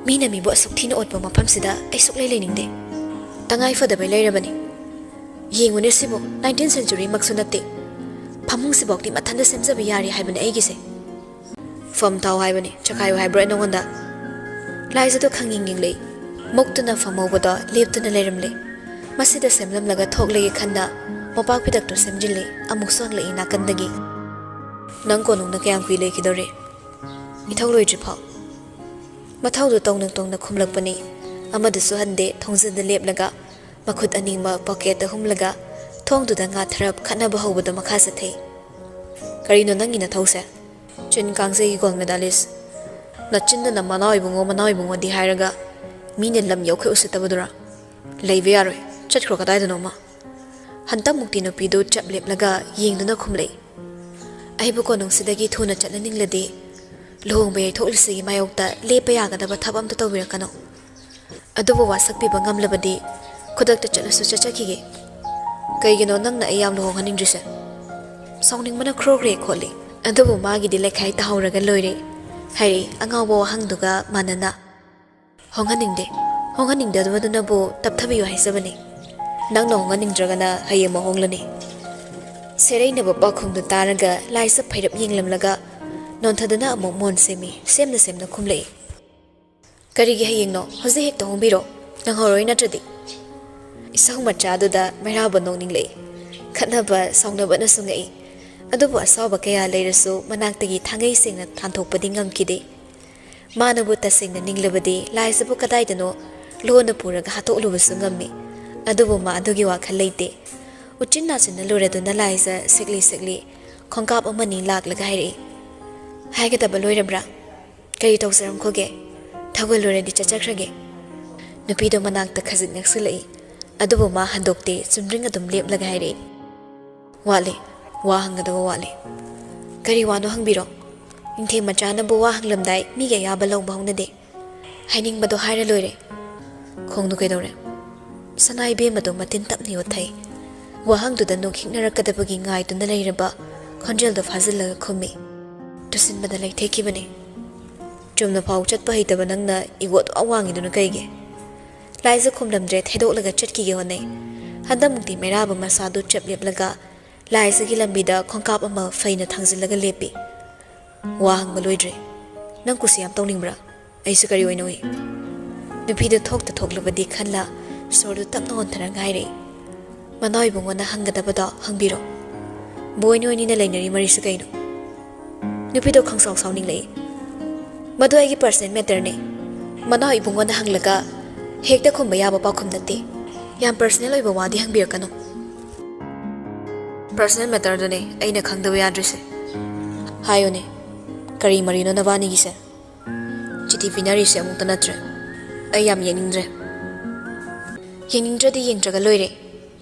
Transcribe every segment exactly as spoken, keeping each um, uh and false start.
ꯃꯤꯅ ꯃꯤꯕꯨ ꯑꯁꯨꯛ ꯊꯤꯅ ꯑꯣꯠꯄ ꯃꯐꯝꯁꯤꯗ ꯑꯩ ꯁꯨꯛꯂꯩ ꯂꯩꯅꯤꯡꯗꯦ꯫ ꯇꯉꯥꯏ ꯐꯗꯕꯩ ꯂꯩꯔꯕꯅꯤ꯫ ꯌꯦꯡꯉꯨꯅꯦ ꯁꯤꯕꯨ, nineteenth century ꯃꯛꯁꯨ ꯅꯠꯇꯦ꯫ ꯐꯃꯨꯡꯁꯤꯐꯥꯎꯗꯤ ꯃꯊꯟꯇ ꯁꯦꯝꯖꯕ ꯌꯥꯔꯦ ꯍꯥꯏꯕꯅꯦ ꯑꯩꯒꯤꯁꯦ꯫ ꯐꯝ ꯊꯥꯎ ꯍꯥꯏꯕꯅꯤ, ꯆꯈꯥꯏꯌꯨ ꯍꯥꯏꯕ꯭ꯔꯣ ꯑꯩ ꯅꯉꯣꯟꯗ? ꯂꯥꯏꯖꯗꯣ ꯈꯪꯌꯦꯡ ꯌꯦꯡꯂꯛꯏ꯫ ꯃꯨꯛꯇꯨꯅ ꯐꯝꯍꯧꯕꯗꯣ ꯂꯦꯞꯇꯨꯅ ꯂꯩꯔꯝꯂꯦ꯫ ꯃꯁꯤꯗ ꯁꯦꯝꯂꯝꯂꯒ ꯊꯣꯛꯂꯒꯦ ꯈꯟꯅ ꯃꯣꯄꯥꯛ ꯐꯤꯗꯛꯇꯨ ꯁꯦꯝꯖꯤꯜꯂꯤ꯫ ꯑꯃꯨꯛꯁꯨ ꯍꯪꯂꯛꯏ ꯅꯥꯀꯟꯗꯒꯤ, "ꯅꯪ ꯀꯣꯅꯨꯡꯗ ꯀꯌꯥꯝ ꯀꯨꯏ ꯂꯩꯈꯤꯗꯧꯔꯤ?" "ꯏꯊꯧ ꯂꯣꯏꯗ꯭ꯔꯤꯐꯥꯎ꯫" ꯃꯊꯧꯗꯨ ꯇꯧꯅ ꯇꯧꯅ ꯈꯨꯝꯂꯛꯄꯅꯤ꯫ ꯑꯃꯗꯨꯁꯨ ꯍꯟꯗꯦ, ꯊꯣꯡꯖꯤꯟꯗ ꯂꯦꯞꯂꯒ ꯃꯈꯨꯠ ꯑꯅꯤꯃꯛ ꯄꯣꯀꯦꯠꯇ ꯍꯨꯝꯂꯒ ꯊꯣꯡꯗꯨꯗ ꯉꯥꯊꯔꯞ ꯈꯠꯅꯕ ꯍꯧꯕꯗꯨ ꯃꯈꯥ ꯆꯠꯊꯩ꯫ "ꯀꯔꯤꯅꯣ ꯅꯪꯒꯤ ꯅꯊꯧꯁꯦ?" "ꯆꯤꯟ ꯀꯥꯡꯖꯩꯒꯤ gold medalist꯫ ꯅꯆꯤꯟꯗꯅ ꯃꯅꯥꯎ ꯏꯕꯨꯡꯉꯣ, ꯃꯅꯥꯎ ꯏꯕꯨꯡꯉꯣꯗꯤ ꯍꯥꯏꯔꯒ ꯃꯤꯅ ꯂꯝ ꯌꯧꯈꯩ ꯎꯁꯤꯠꯇꯕꯗꯨꯔꯥ? ꯂꯩꯕ ꯌꯥꯔꯣꯏ, ꯆꯠꯈ꯭ꯔꯣ ꯀꯗꯥꯏꯗꯅꯣꯃ꯫" ꯍꯟꯇꯛꯃꯨꯛꯇꯤ ꯅꯨꯄꯤꯗꯨ ꯆꯞ ꯂꯦꯞꯂꯒ ꯌꯦꯡꯗꯨꯅ ꯈꯨꯝꯂꯛꯏ꯫ "ꯑꯩꯕꯨ ꯀꯣꯅꯨꯡꯁꯤꯗꯒꯤ ꯊꯨꯅ ꯆꯠꯅꯅꯤꯡꯂꯗꯤ ꯂꯨꯍꯣꯡꯕ ꯌꯩꯊꯣꯛꯂꯤꯁꯤꯒꯤ ꯃꯥꯌꯣꯛꯇ ꯂꯦꯞꯄ ꯌꯥꯒꯗꯕ ꯊꯕꯛ ꯑꯝꯇ ꯇꯧꯕꯤꯔꯛꯀꯅꯨ꯫ ꯑꯗꯨꯕꯨ ꯋꯥꯁꯛꯄꯤꯕ ꯉꯝꯂꯕꯗꯤ ꯈꯨꯗꯛꯇ ꯆꯠꯂꯁꯨ ꯆꯠꯆꯈꯤꯒꯦ꯫ ꯀꯩꯒꯤꯅꯣ ꯅꯪꯅ ꯑꯩ ꯌꯥꯝ ꯂꯨꯍꯣꯡꯍꯟꯅꯤꯡꯗ꯭ꯔꯤꯁꯦ?" ꯁꯥꯎꯅꯤꯡꯕꯅ ꯈ꯭ꯔꯣ ꯈ꯭ꯔꯦ ꯈꯣꯠꯂꯤ꯫ ꯑꯗꯨꯕꯨ ꯃꯥꯒꯤꯗꯤ ꯂꯩꯈꯥꯏ ꯇꯥꯍꯧꯔꯒ ꯂꯣꯏꯔꯦ ꯍꯥꯏꯔꯛꯏ ꯑꯉꯥꯎꯕ ꯋꯥꯍꯪꯗꯨꯒ ꯃꯥꯟꯅꯅ꯫ "ꯍꯣꯡꯍꯟꯅꯤꯡꯗꯦ꯫ ꯍꯣꯡꯍꯟꯅꯤꯡꯗꯕꯗꯨꯅꯕꯨ ꯇꯞꯊꯕꯤꯌꯨ ꯍꯥꯏꯖꯕꯅꯤ꯫ ꯅꯪꯅ ꯍꯣꯡꯍꯟꯅꯤꯡꯗ꯭ꯔꯒꯅ ꯍꯌꯦꯡꯃꯛ ꯍꯣꯡꯂꯅꯤ꯫" ꯁꯦꯔꯩꯅꯕ ꯄꯥꯎꯈꯨꯝꯗꯨ ꯇꯥꯔꯒ ꯂꯥꯏꯖ ꯐꯩꯔꯞ ꯌꯦꯡꯂꯝꯂꯒ ꯅꯣꯟꯊꯗꯨꯅ ꯑꯃꯨꯛ ꯃꯣꯟ ꯁꯦꯝꯃꯤ, ꯁꯦꯝꯅ ꯁꯦꯝꯅ ꯈꯨꯝꯂꯛꯏ꯫ "ꯀꯔꯤꯒꯤ ꯍꯌꯦꯡꯅꯣ? ꯍꯧꯖꯤꯛ ꯍꯦꯛꯇ ꯍꯣꯡꯕꯤꯔꯣ꯫ ꯅꯪꯍꯧꯔꯣꯏ ꯅꯠꯇ꯭ꯔꯗꯤ꯫" ꯏꯁꯧ ꯃꯆꯥꯗꯨꯗ ꯃꯩꯔꯥꯕ ꯅꯣꯛꯅꯤꯡꯂꯛꯏ꯫ ꯈꯠꯅꯕ ꯁꯥꯎꯅꯕꯅꯁꯨ ꯉꯛꯏ꯫ ꯑꯗꯨꯕꯨ ꯑꯁꯥꯎꯕ ꯀꯌꯥ ꯂꯩꯔꯁꯨ ꯃꯅꯥꯛꯇꯒꯤ ꯊꯥꯡꯒꯩ ꯁꯦꯡꯅ ꯊꯥꯟꯊꯣꯛꯄꯗꯤ ꯉꯝꯈꯤꯗꯦ꯫ ꯃꯥꯅꯕꯨ ꯇꯁꯦꯡꯅ ꯅꯤꯡꯂꯕꯗꯤ ꯂꯥꯏꯖꯕꯨ ꯀꯗꯥꯏꯗꯅꯣ ꯂꯣꯟꯅ ꯄꯨꯔꯒ ꯍꯥꯠꯇꯣꯛꯂꯨꯕꯁꯨ ꯉꯝꯃꯤ꯫ ꯑꯗꯨꯕꯨ ꯃꯥ ꯑꯗꯨꯒꯤ ꯋꯥꯈꯜ ꯂꯩꯇꯦ꯫ ꯎꯆꯤꯟ ꯅꯥꯆꯤꯟꯅ ꯂꯨꯔꯗꯨꯅ ꯂꯥꯏꯖ ꯁꯦꯛꯂꯤ ꯁꯦꯛꯂꯤ ꯈꯣꯡꯀꯥꯞ ꯑꯃꯅꯤ ꯂꯥꯛꯂꯒ ꯍꯥꯏꯔꯛꯏ, "ꯍꯥꯏꯒꯗꯕ ꯂꯣꯏꯔꯕ꯭ꯔꯥ? ꯀꯔꯤ ꯇꯧꯖꯔꯝꯈꯣꯒꯦ? ꯊꯧꯒꯜ ꯂꯣꯏꯔꯗꯤ ꯆꯠꯆꯈ꯭ꯔꯒꯦ꯫" ꯅꯨꯄꯤꯗꯣ ꯃꯅꯥꯛꯇ ꯈꯖꯤꯛ ꯅꯛꯁꯤꯜꯂꯛꯏ꯫ ꯑꯗꯨꯕꯨ ꯃꯥ ꯍꯟꯗꯣꯛꯇꯦ, ꯆꯨꯝꯗ꯭ꯔꯤꯡ ꯑꯗꯨꯝ ꯂꯦꯞꯂꯒ ꯍꯥꯏꯔꯛꯏ, "ꯋꯥꯠꯂꯤ, ꯋꯥ ꯍꯪꯒꯗꯕ ꯋꯥꯠꯂꯤ꯫" "ꯀꯔꯤ ꯋꯥꯅꯣ ꯍꯪꯕꯤꯔꯣ꯫ ꯅꯤꯡꯊꯦꯝ ꯃꯆꯥꯅꯕꯨ ꯋꯥ ꯍꯪꯂꯝꯗꯥꯏ ꯃꯤꯒꯤ ꯑꯌꯥꯕ ꯂꯧꯕ ꯍꯧꯅꯗꯦ꯫ ꯍꯥꯏꯅꯤꯡꯕꯗꯣ ꯍꯥꯏꯔ ꯂꯣꯏꯔꯦ꯫" "ꯈꯣꯡꯗꯣ ꯀꯩꯗꯧꯔꯦ?" ꯁꯅꯥ ꯏꯕꯦꯝꯃꯗꯣ ꯃꯇꯤꯟ ꯇꯞꯅ ꯌꯣꯠꯊꯩ꯫ ꯋꯥꯍꯪꯗꯨꯗ ꯅꯣꯛꯈꯤꯛꯅꯔꯛꯀꯗꯕꯒꯤ ꯉꯥꯏꯗꯨꯅ ꯂꯩꯔꯕ ꯈꯣꯟꯖꯦꯜꯗꯣ ꯐꯥꯖꯤꯜꯂꯒ ꯈꯨꯝꯃꯤ, "ꯇꯨꯁꯤꯟꯕꯗ ꯂꯩꯊꯦꯛꯈꯤꯕꯅꯤ꯫" ꯆꯨꯝꯅ ꯐꯥꯎ ꯆꯠꯄ ꯍꯩꯇꯕ ꯅꯪꯅ ꯏꯒꯣ ꯑꯗꯨꯛ ꯋꯥꯡꯉꯤꯗꯨꯅ ꯀꯩꯒꯤ? ꯂꯥꯏꯖꯥ ꯈꯨꯝꯂꯝꯗ꯭ꯔꯦ, ꯊꯦꯗꯣꯛꯂꯒ ꯆꯠꯈꯤꯒꯦ ꯍꯣꯠꯅꯩ꯫ ꯍꯟꯗꯛꯃꯨꯛꯇꯤ ꯃꯩꯔꯥꯕ ꯃꯁꯥꯗꯨ ꯆꯞ ꯂꯦꯞꯂꯒ ꯂꯥꯏꯖꯥꯒꯤ ꯂꯝꯕꯤꯗ ꯈꯣꯡꯀꯥꯞ ꯑꯃ ꯐꯩꯅ ꯊꯥꯡꯖꯤꯜꯂꯒ ꯂꯦꯞꯄꯤ꯫ ꯋꯥ ꯍꯪꯕ ꯂꯣꯏꯗ꯭ꯔꯤ꯫ "ꯅꯪ ꯀꯨꯁꯤ ꯌꯥꯝ ꯇꯧꯅꯤꯡꯕ꯭ꯔꯥ? ꯑꯩꯁꯨ ꯀꯔꯤ ꯑꯣꯏꯅ ꯎꯏ?" ꯅꯨꯄꯤꯗꯨ ꯊꯣꯛꯇ ꯊꯣꯛꯂꯕꯗꯤ ꯈꯜꯂ ꯁꯣꯔꯗꯨ ꯇꯞꯅ ꯍꯣꯟꯊꯔꯒ ꯍꯥꯏꯔꯛꯏ, "ꯃꯅꯥꯎ ꯏꯕꯨꯡꯉꯣꯅ ꯍꯪꯒꯗꯕꯗꯣ ꯍꯪꯕꯤꯔꯣ꯫ ꯕꯣꯏ ꯅꯣꯏꯅꯤꯅ ꯂꯩꯅꯔꯤ ꯃꯔꯤꯁꯤ ꯀꯩꯅꯣ?" ꯅꯨꯄꯤꯗꯣ ꯈꯪꯁꯥꯎ ꯁꯥꯎꯅꯤꯡꯂꯛꯏ꯫ "ꯃꯗꯨ ꯑꯩꯒꯤ ꯄꯔꯁꯅꯦꯜ ꯃꯦꯇꯔꯅꯦ꯫ ꯃꯅꯥꯎ ꯏꯕꯨꯡꯉꯣꯅ ꯍꯪꯂꯒ ꯍꯦꯛꯇ ꯈꯨꯝꯕ ꯌꯥꯕ ꯄꯥꯎꯈꯨꯝ ꯅꯠꯇꯦ꯫ ꯌꯥꯝ ꯄꯔꯁꯅꯦꯜ ꯑꯣꯏꯕ ꯋꯥꯗꯤ ꯍꯪꯕꯤꯔꯛꯀꯅꯨ꯫" "ꯄꯔꯁꯅꯦꯜ ꯃꯦꯇꯔꯗꯨꯅꯦ ꯑꯩꯅ ꯈꯪꯗꯕ ꯌꯥꯗ꯭ꯔꯤꯁꯦ꯫" "ꯍꯥꯏꯌꯨꯅꯦ, ꯀꯔꯤ ꯃꯔꯤꯅꯣ ꯅꯕꯥꯅꯤꯒꯤꯁꯦ? ꯆꯤꯊꯤ ꯄꯤꯅꯔꯤꯁꯦ ꯑꯃꯨꯛꯇ ꯅꯠꯇ꯭ꯔꯦ꯫ ꯑꯩ ꯌꯥꯝ ꯌꯦꯡꯅꯤꯡꯗ꯭ꯔꯦ꯫" "ꯌꯦꯡꯅꯤꯡꯗ꯭ꯔꯗꯤ ꯌꯦꯡꯗ꯭ꯔꯒ ꯂꯣꯏꯔꯦ꯫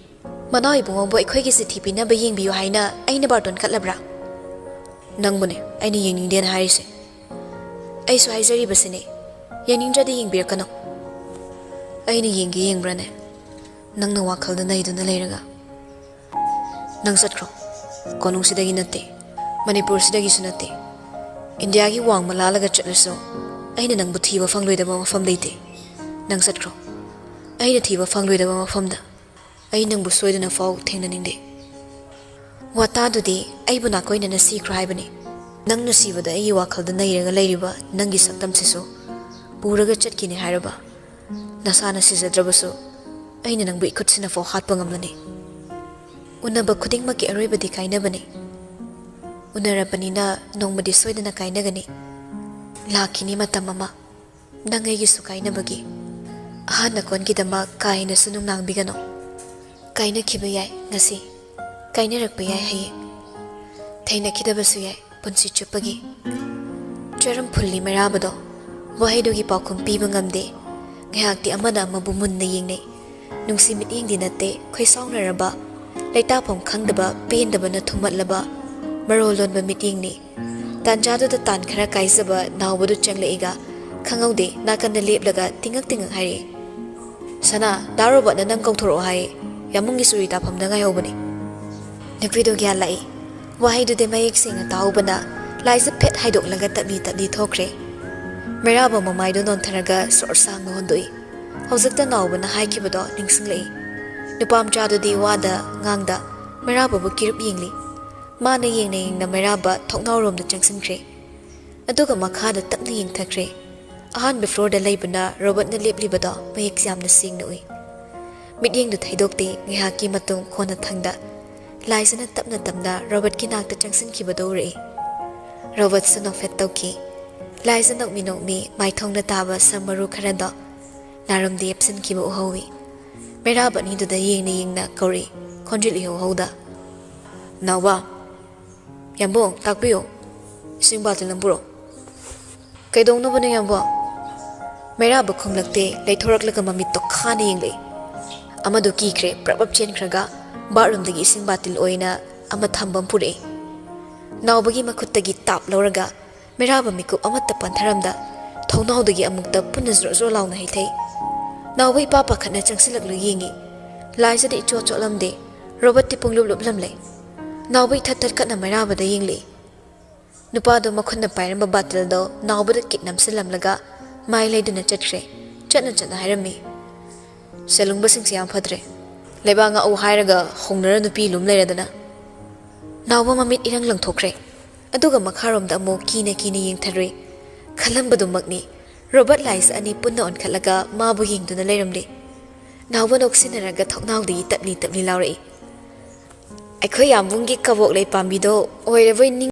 ꯃꯅꯥꯎ ꯏꯕꯨꯡꯉꯣꯕꯨ ꯑꯩꯈꯣꯏꯒꯤ ꯆꯤꯊꯤ ꯄꯤꯅꯕ ꯌꯦꯡꯕꯤꯌꯨ ꯍꯥꯏꯅ ꯑꯩꯅ ꯕꯥꯔꯇꯣꯟ ꯀꯠꯂꯕ꯭ꯔꯥ?" "ꯅꯪꯕꯨꯅꯦ ꯑꯩꯅ ꯌꯦꯡꯅꯤꯡꯗꯦꯅ ꯍꯥꯏꯔꯤꯁꯦ꯫" "ꯑꯩꯁꯨ ꯍꯥꯏꯖꯔꯤꯕꯁꯤꯅꯦ, ꯌꯦꯡꯅꯤꯡꯗ꯭ꯔꯗꯤ ꯌꯦꯡꯕꯤꯔꯛꯀꯅꯨ꯫" "ꯑꯩꯅ ꯌꯦꯡꯒꯦ ꯌꯦꯡꯕ꯭ꯔꯥꯅꯦ, ꯅꯪꯅ ꯋꯥꯈꯜꯗ ꯅꯩꯗꯨꯅ ꯂꯩꯔꯒ?" "ꯅꯪ ꯆꯠꯈ꯭ꯔꯣ, ꯀꯣꯅꯨꯡꯁꯤꯗꯒꯤ ꯅꯠꯇꯦ, ꯃꯅꯤꯄꯨꯔꯁꯤꯗꯒꯤꯁꯨ ꯅꯠꯇꯦ꯫ ꯏꯟꯗꯤꯌꯥꯒꯤ ꯋꯥꯡꯃ ꯂꯥꯜꯂꯒ ꯆꯠꯂꯁꯨ ꯑꯩꯅ ꯅꯪꯕꯨ ꯊꯤꯕ ꯐꯪꯂꯣꯏꯗꯕ ꯃꯐꯝ ꯂꯩꯇꯦ꯫ ꯅꯪ ꯆꯠꯈ꯭ꯔꯣ, ꯑꯩꯅ ꯊꯤꯕ ꯐꯪꯂꯣꯏꯗꯕ ꯃꯐꯝꯗ꯫ ꯑꯩ ꯅꯪꯕꯨ ꯁꯣꯏꯗꯅ ꯐꯥꯎ ꯊꯦꯡꯅꯅꯤꯡꯗꯦ꯫" "ꯋꯥꯇꯥꯗꯨꯗꯤ ꯑꯩꯕꯨ ꯅꯥꯀꯣꯏꯅꯅ ꯁꯤꯈ꯭ꯔꯣ ꯍꯥꯏꯕꯅꯤ꯫ ꯅꯪ ꯅꯨꯡꯁꯤꯕꯗ ꯑꯩꯒꯤ ꯋꯥꯈꯜꯗ ꯅꯩꯔꯒ ꯂꯩꯔꯤꯕ ꯅꯪꯒꯤ ꯁꯛꯇꯝꯁꯤꯁꯨ ꯄꯨꯔꯒ ꯆꯠꯈꯤꯅꯤ ꯍꯥꯏꯔꯕ? ꯅꯁꯥꯅ ꯁꯤꯖꯗ꯭ꯔꯕꯁꯨ ꯑꯩꯅ ꯅꯪꯕꯨ ꯏꯈꯨꯠꯁꯤꯅ ꯐꯥꯎ ꯍꯥꯠꯄ ꯉꯝꯂꯅꯤ꯫" ꯎꯅꯕ ꯈꯨꯗꯤꯡꯃꯛꯀꯤ ꯑꯔꯣꯏꯕꯗꯤ ꯀꯥꯏꯅꯕꯅꯤ꯫ ꯎꯅꯔꯕꯅꯤꯅ ꯅꯣꯡꯃꯗꯤ ꯁꯣꯏꯗꯅ ꯀꯥꯏꯅꯒꯅꯤ꯫ ꯂꯥꯛꯈꯤꯅꯤ ꯃꯇꯝ ꯑꯃ, ꯅꯪ ꯑꯩꯒꯤꯁꯨ ꯀꯥꯏꯅꯕꯒꯤ꯫ ꯑꯍꯥꯟ ꯑꯀꯣꯟꯒꯤꯗꯃꯛ ꯀꯥ ꯍꯦꯟꯅꯁꯨ ꯅꯨꯡꯅꯥꯡꯕꯤꯒꯅꯨ꯫ ꯀꯥꯏꯅꯈꯤꯕ ꯌꯥꯏ ꯉꯁꯤ, ꯀꯥꯏꯅꯔꯛꯄ ꯌꯥꯏ ꯍꯌꯦꯡ, ꯊꯦꯡꯅꯈꯤꯗꯕꯁꯨ ꯌꯥꯏ ꯄꯨꯟꯁꯤ ꯆꯨꯞꯄꯒꯤ꯫ ꯆꯔꯝ ꯐꯨꯜꯂꯤ ꯃꯩꯔꯥꯕꯗꯣ ꯋꯥꯍꯩꯗꯨꯒꯤ ꯄꯥꯎꯈꯨꯝ ꯄꯤꯕ ꯉꯝꯗꯦ꯫ ꯉꯥꯏꯍꯥꯛꯇꯤ ꯑꯃꯅ ꯑꯃꯕꯨ ꯃꯨꯟꯅ ꯌꯦꯡꯅꯩ꯫ ꯅꯨꯡꯁꯤ ꯃꯤꯠꯌꯦꯡꯗꯤ ꯅꯠꯇꯦ, ꯈꯣꯏꯁꯥꯎꯅꯔꯕ, ꯂꯩꯇꯥꯐꯝ ꯈꯪꯗꯕ, ꯄꯦꯟꯗꯕꯅ ꯊꯨꯝꯃꯠꯂꯕ, ꯃꯔꯣꯜ ꯂꯣꯟꯕ ꯃꯤꯠꯌꯦꯡꯅꯤ꯫ ꯇꯥꯟꯖꯥꯗꯨꯗ ꯇꯥꯟ ꯈꯔ ꯀꯥꯏꯖꯕ ꯅꯥꯎꯕꯗꯨ ꯆꯪꯂꯛꯏꯒ ꯈꯪꯍꯧꯗꯦ ꯅꯥꯀꯟꯗ ꯂꯦꯞꯂꯒ ꯇꯤꯡꯉꯛ ꯇꯤꯡꯉꯛ ꯍꯥꯏꯔꯛꯏ, "ꯁꯅꯥ, ꯗꯥ ꯔꯣꯕꯣꯠꯅ ꯅꯪ ꯀꯧꯊꯣꯔꯛꯑꯣ ꯍꯥꯏ, ꯌꯥꯝꯕꯨꯡꯒꯤ ꯆꯨꯔꯤ ꯇꯥꯐꯝꯗ ꯉꯥꯏꯍꯧꯕꯅꯤ꯫" ꯅꯨꯄꯤꯗꯣ ꯒ꯭ꯌꯥꯟ ꯂꯥꯛꯏ꯫ ꯋꯥꯍꯩꯗꯨꯗꯤ ꯃꯌꯦꯛ ꯁꯦꯡꯅ ꯇꯥꯍꯧꯕꯅ ꯂꯥꯏꯖꯥ ꯐꯦꯠ ꯍꯥꯏꯗꯣꯛꯂꯒ ꯇꯞꯂꯤ ꯇꯞꯂꯤ ꯊꯣꯛꯈ꯭ꯔꯦ꯫ ꯃꯩꯔꯥꯕ ꯃꯃꯥꯏꯗꯣ ꯅꯣꯟꯊꯔꯒ ꯁꯣꯔ ꯁꯥꯡꯅ ꯍꯣꯟꯗꯣꯛꯏ꯫ ꯍꯧꯖꯤꯛꯇ ꯅꯥꯎꯕꯅ ꯍꯥꯏꯈꯤꯕꯗꯣ ꯅꯤꯡꯁꯤꯡꯂꯛꯏ꯫ ꯅꯨꯄꯥ ꯃꯆꯥꯗꯨꯗꯤ ꯋꯥꯗ ꯉꯥꯡꯗ ꯃꯩꯔꯥꯕꯕꯨ ꯀꯤꯔꯨꯞ ꯌꯦꯡꯂꯤ꯫ ꯃꯥꯅ ꯌꯦꯡꯅ ꯌꯦꯡꯅ ꯃꯩꯔꯥꯕ ꯊꯣꯡꯅꯥꯎꯔꯣꯝꯗ ꯆꯪꯁꯤꯟꯈ꯭ꯔꯦ꯫ ꯑꯗꯨꯒ ꯃꯈꯥꯗ ꯇꯞꯅ ꯌꯦꯡꯊꯈ꯭ꯔꯦ꯫ ꯑꯍꯥꯟꯕ ꯐ꯭ꯂꯣꯔꯗ ꯂꯩꯕꯅ ꯔꯣꯕꯔꯠꯅ ꯂꯦꯞꯂꯤꯕꯗꯣ ꯃꯌꯦꯛ ꯌꯥꯝꯅ ꯁꯦꯡꯅ ꯎꯏ꯫ ꯃꯤꯠꯌꯦꯡꯗꯨ ꯊꯩꯗꯣꯛꯇꯦ꯫ ꯉꯥꯏꯍꯥꯛꯀꯤ ꯃꯇꯨꯡ ꯈꯣꯟꯅ ꯊꯪꯗ ꯂꯥꯏꯖꯅ ꯇꯞꯅ ꯇꯞꯅ ꯔꯣꯕꯔꯠꯀꯤ ꯅꯥꯛꯇ ꯆꯪꯁꯤꯟꯈꯤꯕꯗꯨ ꯎꯔꯛꯏ꯫ ꯔꯣꯕꯔꯠꯁꯨ ꯅꯣꯛꯐꯦꯠ ꯇꯧꯈꯤ꯫ ꯂꯥꯏꯖ ꯅꯣꯛꯃꯤ ꯅꯣꯛꯃꯤ ꯃꯥꯏꯊꯣꯡꯗ ꯇꯥꯕ ꯁꯝ ꯃꯔꯨ ꯈꯔꯗꯣ ꯅꯥꯔꯨꯝꯗ ꯌꯦꯞꯁꯤꯟꯈꯤꯕ ꯎꯍꯧꯏ꯫ ꯃꯩꯔꯥꯕ ꯑꯅꯤꯗꯨꯗ ꯌꯦꯡꯅ ꯌꯦꯡꯅ ꯀꯧꯔꯛꯏ, ꯈꯣꯟꯖꯦꯜ ꯏꯍꯧ ꯍꯧꯗ꯫ "ꯅꯥꯎꯕ, ꯌꯥꯝꯕꯨꯡ, ꯇꯥꯛꯄꯤꯌꯨ꯫ ꯏꯁꯤꯡ ꯕꯥꯇꯤꯜ ꯑꯃ ꯄꯨꯔꯛꯑꯣ꯫" "ꯀꯩꯗꯧꯅꯕꯅꯣ, ꯌꯥꯝꯕꯨꯡ?" ꯃꯩꯔꯥꯕ ꯈꯨꯝꯂꯛꯇꯦ꯫ ꯂꯩꯊꯣꯔꯛꯂꯒ ꯃꯃꯤꯠꯇꯣ ꯈꯥꯅ ꯌꯦꯡꯂꯛꯏ꯫ ꯑꯃꯗꯨ ꯀꯤꯈ꯭ꯔꯦ꯫ ꯄ꯭ꯔꯞ ꯄ꯭ꯔꯞ ꯆꯦꯟꯈ꯭ꯔꯒ ꯕꯥꯠꯔꯨꯝꯗꯒꯤ ꯏꯁꯤꯡ ꯕꯥꯇꯤꯜ ꯑꯣꯏꯅ ꯑꯃ ꯊꯝꯕ ꯑꯃ ꯄꯨꯔꯛꯏ꯫ ꯅꯥꯎꯕꯒꯤ ꯃꯈꯨꯠꯇꯒꯤ ꯇꯥꯞ ꯂꯧꯔꯒ ꯃꯩꯔꯥꯕ ꯃꯤꯀꯨꯞ ꯑꯃꯠꯇ ꯄꯟꯊꯔꯝꯗ ꯊꯣꯡꯅꯥꯎꯗꯒꯤ ꯑꯃꯨꯛꯇ ꯄꯨꯟꯅ ꯖ꯭ꯔꯣ ꯖ꯭ꯔꯣ ꯂꯥꯎꯅ ꯍꯩꯊꯩ꯫ ꯅꯥꯎꯕ ꯏꯄꯥ ꯄꯥꯈꯠꯅ ꯆꯪꯁꯤꯜꯂꯛꯂꯨ ꯌꯦꯡꯉꯤ꯫ ꯂꯥꯏꯖꯗꯤ ꯏꯆꯣꯠ ꯆꯣꯠꯂꯝꯗꯦ꯫ ꯔꯣꯕꯔꯠꯇꯤ ꯄꯨꯡꯂꯨꯞ ꯂꯨꯞꯂꯝꯂꯦ꯫ ꯅꯥꯎꯕ ꯏꯊꯠ ꯊꯠ ꯀꯠꯅ ꯃꯩꯔꯥꯕꯗ ꯌꯦꯡꯂꯛꯏ꯫ ꯅꯨꯄꯥꯗꯣ ꯃꯈꯨꯠꯅ ꯄꯥꯏꯔꯝꯕ ꯕꯥꯇꯤꯜꯗꯣ ꯅꯥꯎꯕꯗ ꯀꯤꯠ ꯅꯝꯁꯤꯜꯂꯝꯂꯒ ꯃꯥꯏ ꯂꯩꯗꯨꯅ ꯆꯠꯈ꯭ꯔꯦ꯫ ꯆꯠꯅ ꯆꯠꯅ ꯍꯥꯏꯔꯝꯃꯤ, "ꯁꯦꯂꯨꯡꯕꯁꯤꯡꯁꯦ ꯌꯥꯝ ꯐꯠꯇ꯭ꯔꯦ꯫ ꯂꯩꯕꯥꯛ ꯉꯥꯛꯎ ꯍꯥꯏꯔꯒ ꯍꯧꯅꯔ ꯅꯨꯄꯤ ꯂꯨꯝ ꯂꯩꯔꯗꯅ꯫" ꯅꯥꯎꯕ ꯃꯃꯤꯠ ꯏꯔꯪ ꯂꯪꯊꯣꯛꯈ꯭ꯔꯦ꯫ ꯑꯗꯨꯒ ꯃꯈꯥꯔꯣꯝꯗ ꯑꯃꯨꯛ ꯀꯤꯅ ꯀꯤꯅ ꯌꯦꯡꯊꯔꯨꯏ꯫ ꯈꯜꯂꯝꯕꯗꯨꯃꯛꯅꯤ꯫ ꯔꯣꯕꯔꯠ ꯂꯥꯏꯁ ꯑꯅꯤ ꯄꯨꯟꯅ ꯑꯣꯟꯈꯠꯂꯒ ꯃꯥꯕꯨ ꯌꯦꯡꯗꯨꯅ ꯂꯩꯔꯝꯂꯦ꯫ ꯅꯥꯎꯕ ꯅꯣꯛꯁꯤꯟꯅꯔꯒ ꯊꯣꯡꯅꯥꯎꯗꯒꯤ ꯇꯞꯂꯤ ꯇꯞꯂꯤ ꯂꯥꯎꯔꯛꯏ, "ꯑꯩꯈꯣꯏ ꯌꯥꯝꯕꯨꯡꯒꯤ ꯀꯕꯣꯛ ꯂꯩ ꯄꯥꯝꯕꯤꯗꯣ ꯑꯣꯏꯔꯕꯣꯏ ꯅꯤꯡ"